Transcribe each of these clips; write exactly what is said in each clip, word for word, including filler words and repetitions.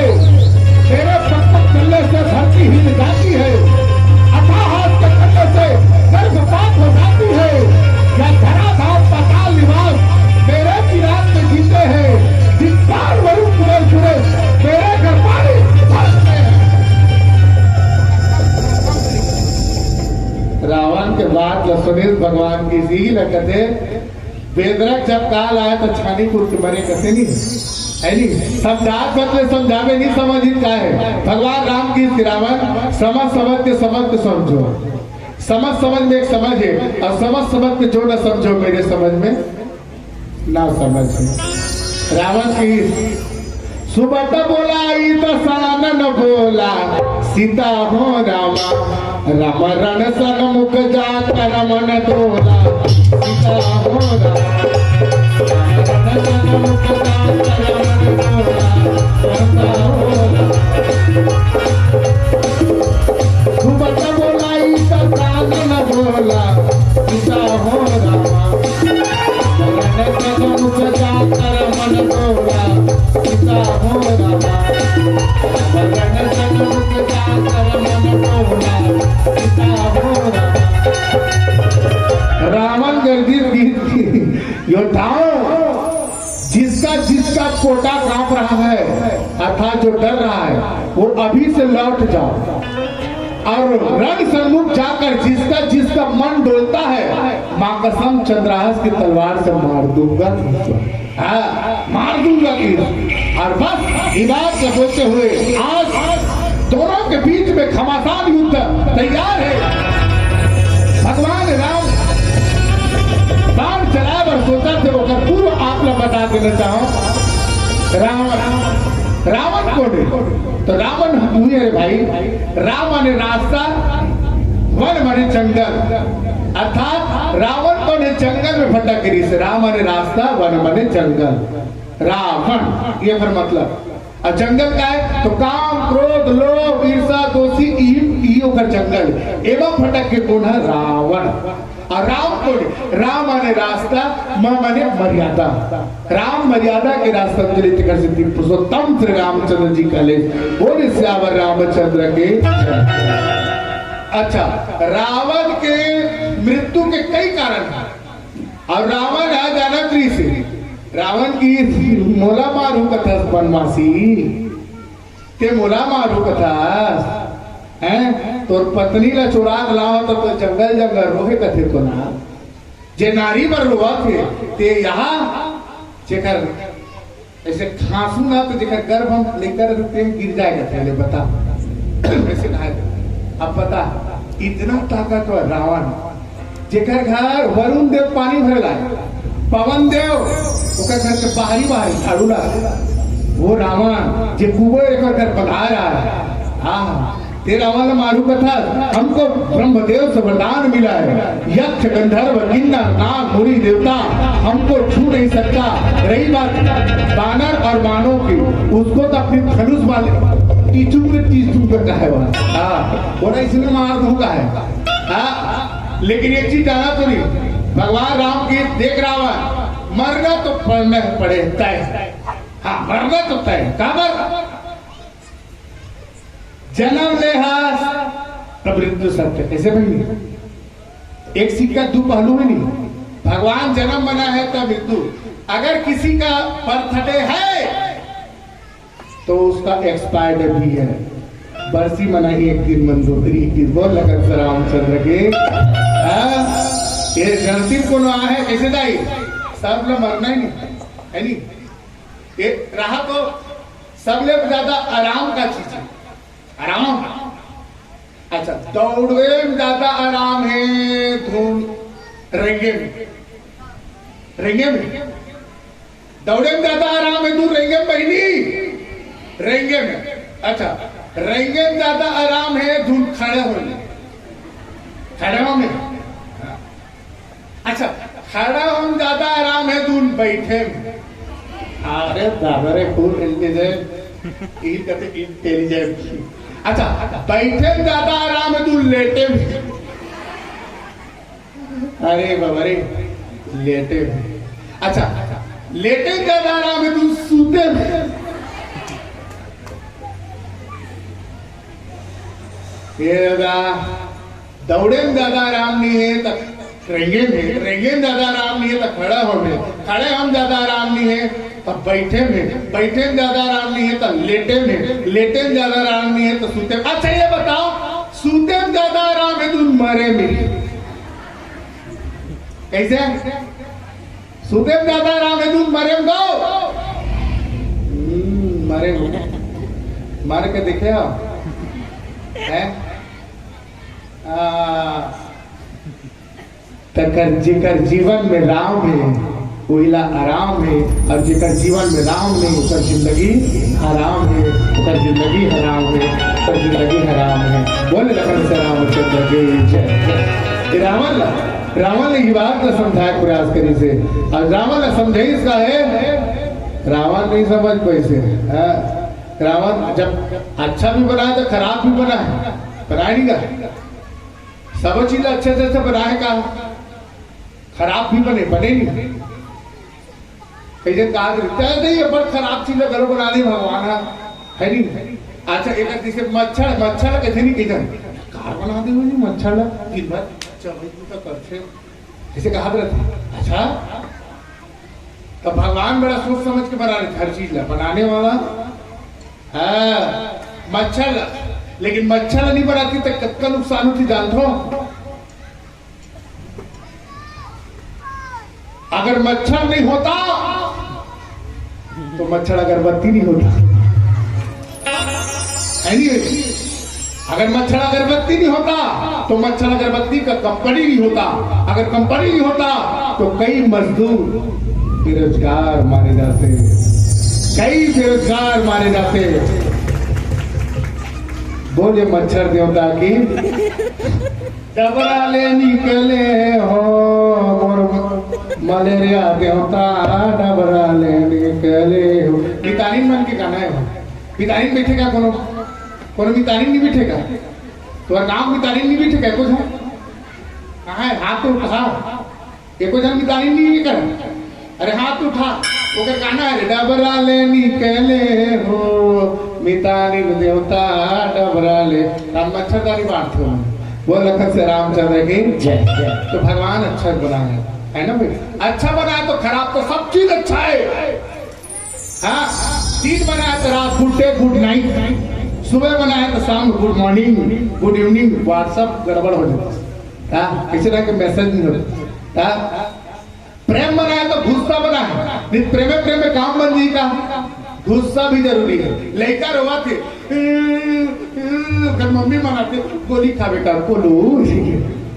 मेरे पग पग चलने से धरती हिल जाती है, अथाह हाथ के चलने से गर्भपात हो जाती है। या धराधाम पाताल निवास मेरे किरात में जीते हैं। धिक्कार वरुण कुबेर सुरेश, मेरे घर पानी फंस गए हैं। रावण के बात ल सुनिस भगवान किसी ल कथे, बेंदरा के जब काल आय त छानी कुट के मरे कथे नहीं, है नहीं? समझात बदले समझावे नहीं समझिन का है। भगवान राम किहिस कि रावण, समझ समझ के, समझ के समझो। समझ समझ में एक समझ है, और समझ समझ के जो न समझो मेरे समझ में ना समझ है। रावण किहिस, सुबत बोला ई त सानन बोला, सीता हो रामा, राम रण सन मुख जात रमन दोला, सीता हो रामा, राम रण सन मुख जात रमन दोला, सीता हो रामा। सुबत बोला ई त सानन बोला, सीता हो रामा। रावण गर्जित गीत की योद्धाओं, जिसका जिसका पोटा कांप रहा है, अर्थात जो डर रहा है, वो अभी से लौट जाओ। और रण सन्मुख जाकर जिसका जिसका मन डोलता है, माँ कसम चंद्रहास की तलवार से मार दूंगा। हाँ, मार दूंगा तीर। और बस इबाद से बोलते हुए आज दोनों के बीच में घमासान युद्ध तैयार है। भगवान राम बाण चलाए बर सोचथे, ओकर पूर्व आप ला बता देना चाहूं। रावण, रावण कोन है? तो रावण हुई, अरे भाई, राम माने रास्ता, वन माने जंगल, अर्थात रावण कोन है? जंगल में भटक रहिस। राम माने रास्ता, वन माने जंगल। रावण, ये फिर मतलब, और जंगल का है तो काम, क्रोध, लोभ, ईर्षा, दोषी, ई, ई ओकर जंगल, एमा भटक के कोन है? रावण। और राम कोन है? राम माने रास्ता, म माने मर्यादा। राम मर्यादा के रास्ता चले, तेकर सेती पुरुषोत्तम श्री रामचंद्र जी कहले, बोले सियावर रामचंद्र के। अच्छा, रावण के मृत्यु के कई कारण हैं। और रावण ह जानत रहिस हे, रावण किहिस, मोला मारू कथस बनवासी, ते मोला मारू कथस, हैं? तोर पत्नी ला चुरा के लावत त जंगल जंगल रोहे कथे तो ना। जे नारी बर रोवत हे, ते यहाँ जेकर ऐसे खांसू ना तो जेकर गर्भ म लइका रहिथे, तेन गिर जाय कथे, ले बता। ऐसे कहा है। अब बता, इतना ताकतवर रावण, जेकर घर वरुण देव पानी भरे लाय, पवन देव ओकर घर के बाहरी बाहरी झाड़ू ला, वो रावण जे कुबेर एकर घर बधाय रहा है। हाँ, तेरा वाला मारू कथा, हमको ब्रह्मदेव से वरदान मिला है, यक्ष गंधर्व किन्नर नाग मुनि देवता हमको छू नहीं सकता। रही बात बानर और मानव की, उसको तो अपनी धनुष वाले टीचू में तीस दूर तक का है वहाँ। हाँ, वो ना इसमें मार दूंगा है। हाँ, लेकिन एक चीज जाना तो नहीं, भगवान राम की देख रावण, मरना तो पड़ना पड़े तय। हाँ, मरना तो तय। काबर? जन्म ले हस, तब मृत्यु सत्य। ऐसे बनी? एक सिक्का दो पहलू है नहीं। भगवान जन्म मना है तब मृत्यु। अगर किसी का बर्थडे है तो उसका एक्सपायर्ड भी है। बरसी मना एक दिन मंदोदरी, एक दिन बोल लगत से रामचंद्र के। हाँ? ये धरती कोनो आहे कैसे दाई? सब लोग मरना ही नहीं, है नहीं? ये रहा तो सबले ज्यादा आराम का चीज है। आराम। अच्छा, दौड़वे में ज्यादा आराम है धूल रेंगे में। रेंगे में दौड़े में ज्यादा आराम है धूल रेंगे में, बहिनी। रेंगे में। अच्छा, रेंगे में ज्यादा आराम है धूल खड़े होने। खड़े होने। अच्छा, खड़ा होम ज्यादा आराम है धुन बैठे में। अरे दादा रे, खूब इंटेलिजेंट, ई कते इंटेलिजेंट। अच्छा, बैठे में ज्यादा आराम है धुन लेटे में। अरे बाबा रे, लेटे में। अच्छा, लेटे में ज्यादा आराम है धुन सूते में। ये गा, दौड़े में ज्यादा आराम नहीं है तो रेंगे में, रेंगे में ज्यादा आराम नहीं है तो खड़ा हो में, खड़े हम ज्यादा आराम नहीं है तो बैठे में, बैठे में ज्यादा आराम नहीं है तो लेटे में, लेटे में ज्यादा आराम नहीं है तो सूते में। अच्छा, ये बताओ, सूते में ज्यादा आराम है तो मरे में? कैसे? सूते में ज्यादा आराम है तो मरे में? दो हम्म, मरे में। मर के देखे आप? हैं? आ, तकर जेकर जीवन में राम है, ओहिला आराम है, और जेकर जीवन में राम नहीं, ओकर जिंदगी हराम है, ओकर जिंदगी हराम है, ओकर जिंदगी हराम है। बोले लखन से रामचंद्र की जय। ये रावण ला, रावण ने ये बात का समझाए प्रयास करी से, और रावण ने समझाई इसका है, रावण नहीं समझ पैसे। हाँ, रावण जब अच्छा भी बना है तो खराब भी बना है, बना नहीं का? सब चीज अच्छे से, से बना है का? खराब भी बने, बने नहीं। कई जन कहा, "तय नहीं, ये बड़ खराब चीज है, घरों बना दे भगवान है, है नहीं?" अच्छा, एक जैसे मच्छर, मच्छर ला कैसे नहीं कही जाए, "कार बना दे भाई मच्छर ला, दिन भर चबई तो करथे।" ऐसे कहा रहते। अच्छा, तो भगवान बड़ा सोच समझ के बना रहे हर चीज ला, बनाने वाला, हाँ, मच्छर ला। लेकिन मच्छर ला नहीं बनाती तो कतका नुकसान होती, जानते हो? अगर मच्छर नहीं होता तो मच्छर अगरबत्ती नहीं होता। Anyway, अगर मच्छर अगरबत्ती नहीं होता तो मच्छर अगरबत्ती का कंपनी नहीं होता। अगर कंपनी नहीं होता तो कई मजदूर बेरोजगार मारे जाते, कई बेरोजगार मारे जाते। बोले मच्छर देवता की। डबरा ले निकले हो मोर मलेरिया देवता, डबरा ले निकले हो। मितानिन मन के गाना है वो। मितानिन बैठेगा कोनो, कोनो मितानिन नहीं बैठेगा। तुम्हारा गांव मितानिन नहीं बैठेगा, कुछ है? कहाँ है? हाथ तो उठा। एको जन मितानिन नहीं कर। अरे हाथ उठा, ओकर गाना है, "डबरा ले निकले हो, मितानिन देवता डबरा ले।" राम मच्छरदानी बांटते हो। बोल लखन से रामचंद्र की जय। तो भगवान अच्छा बनाए, है ना भाई? अच्छा बनाए तो खराब तो सब चीज अच्छा है। हाँ, दिन बनाए तो रात good day, good night, सुबह बनाए तो शाम good morning, good evening, WhatsApp गड़बड़ हो जाता है। हाँ, किसी तरह के message नहीं होता। हाँ, प्रेम बनाए तो गुस्सा बनाए, नहीं प्रेमे प्रेम में काम बन जाई का? गुस्सा भी जरूरी है। लइका रोवत हे, अगर मम्मी मनाथे, "गोली खा बेटा," बोलू,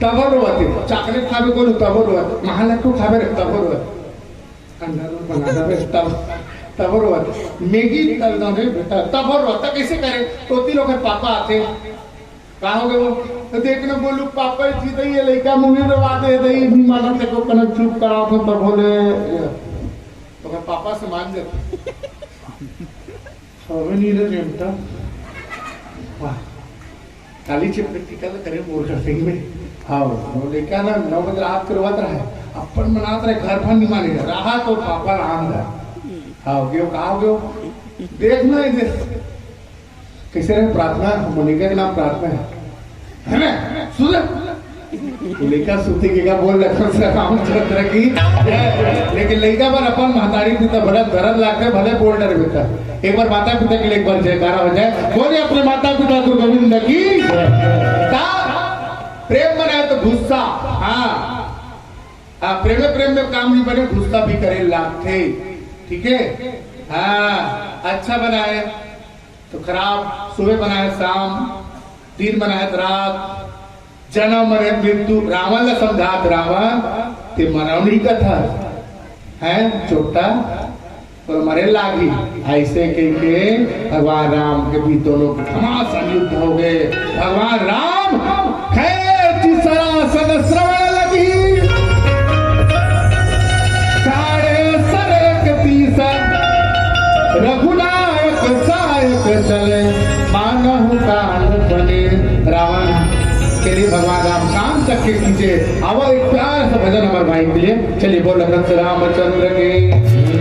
तब रोवत हे। "चॉकलेट खाबे," बोलू, तब रोवत हे। "महालट्टू खाबे रे," तब रोवत हे। अंडा रोल बना देबे, तब, तब रोवत हे। "मैगी तल दो रे बेटा," तब रोवत हे। कैसे करे? तोती लोग के पापा आथे, का हो गयो? तो देखना बोलू, "पापा जी, तो ये लइका मुंह में रोवा दे, तो ये भी माना तेरे को कनक चुप कराओ," तो तब बोले, तो अगर पापा से मान जाते। हवे नहीं रे बेटा। वाह। काली चिप टिकल करे मोर घर सिंह में। हाँ, वो लइका ना नौ बजे रात के रोवत रहे। अपन मनात रहे, घर पर नहीं माने। रहा तो पापा राम घर। हाँ, गयो, कहाँ गयो? देखना इधर। कैसे रहे प्रार्थना? मोनिका के नाम प्रार्थना है, है ना? सुन, मोनिका सुती के का बोल रखो से रामचंद्र की जय। लेकिन लइका बर अपन महतारी पिता भले दर्द लागथे, भले बोल डर बेटा। एक बार माता पिता के लिए एक बार जयकारा हो जाए। बोले अपने माता पिता गुरु गोविंद की जय। का प्रेम बनाए तो गुस्सा, हाँ, हाँ, प्रेमे प्रेम में काम नहीं बने, गुस्सा भी करे लागथे, ठीक है? हाँ, अच्छा बनाए तो खराब, सुबह बनाए शाम, दिन बनाए तो रात, जन्म मरे मृत्यु। रावण ला समझात, "रावण, ते मरव नहीं कथा, हैं, चोट्टा, तो मरे लागी।" ऐसे कह के भगवान राम के भी दोनों के घमासान युद्ध हो गए। भगवान राम खेत सरासन श्रवण लगी, साढ़े सरेक तीस रघुनायक सायक चले, मानहु कान बने। रावण के लिए भगवान राम कान तक के कीजिए। अब एक प्यार से भजन हमारे भाई के लिए। चलिए, बोल रघुनाथ रामचंद्र के।